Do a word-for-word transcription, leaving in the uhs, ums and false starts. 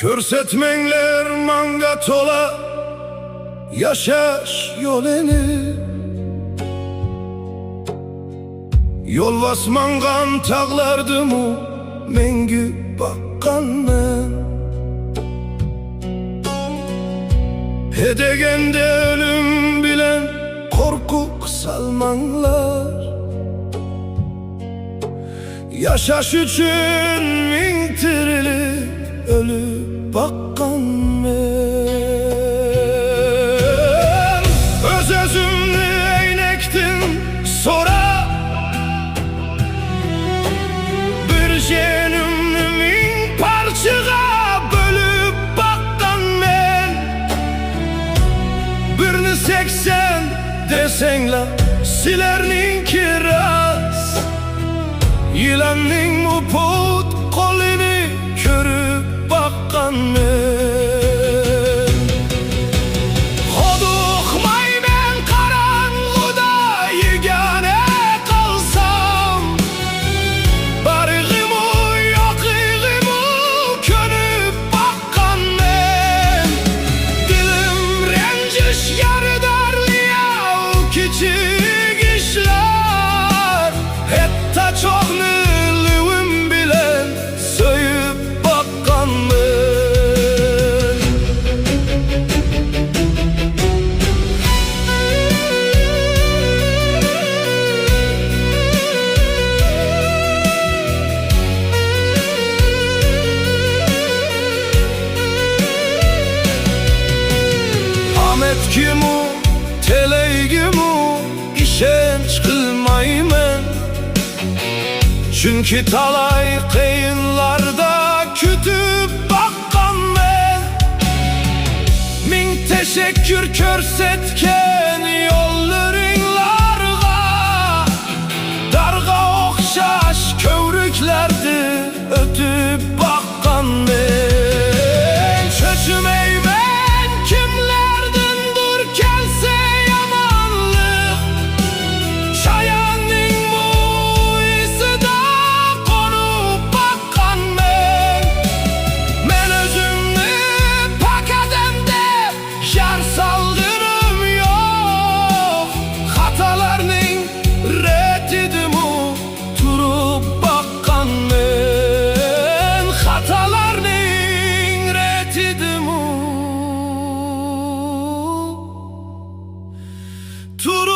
كۆرسەتمەڭلار ماڭا تولا ياشاش يولىنى. يول باسمانغان تاغلاردىمۇ مەڭگۈ باققانمەن. ھەدەگەندە ئۆلۈم بىلەن قورقۇق سالماڭلار. ياشاش ئۈچۈن مىڭ تىرىلىپ ئۆلۈپ باققانمەن. ئۆز-ئۆزۈمنى ئەينەكتىن سوراپ، بىر جېنىمنى مىڭ پارچىغا بۆلۈپ باققانمەن. بىرنى سەكسەن دېسەڭلار، سىلەرنىڭكى راست. يىلاننىڭمۇ پۇت قولىنى كۆرۈپ باققانمەن. ھودۇقمايمەن قاراڭغۇدا يېگانە قالسام، بارىغىمۇ يوقىغىمۇ كۆنۈپ باققانمەن. دىلىم رەنجىش يارىدار لياۋ كىچىك ئىشلار. ھەتتا چوغنى لېۋىم بىلەن سۆيۈپ باققانمەن. ئامەتكىمۇ، تەلەيگىمۇ ئىشەنچ قىلمايمەن. چۈنكى تالاي قىيىنلاردا كۈتۈپ باققانمەن. مىڭ تەشەككۈر كۆرسەتكەن يوللىرىڭلارغا. دارغا ئوخشاش كۆۋرۈكلەردىن ئۆتۈپ باققانمەن. چۆچۈمەيمەن كىملەردىندۇر كەلسە يامانلىق. چاياننىڭمۇ ئىزىدا قونۇپ باققانمەن. مەن ئۆزۈمنى پاك ئادەم دەپ يار سالغىنىم يوق. خاتالارنىڭ رېتىدىمۇ تۇرۇپ باققانمەن. خاتالارنىڭ رېتىدىمۇ تۇرۇپ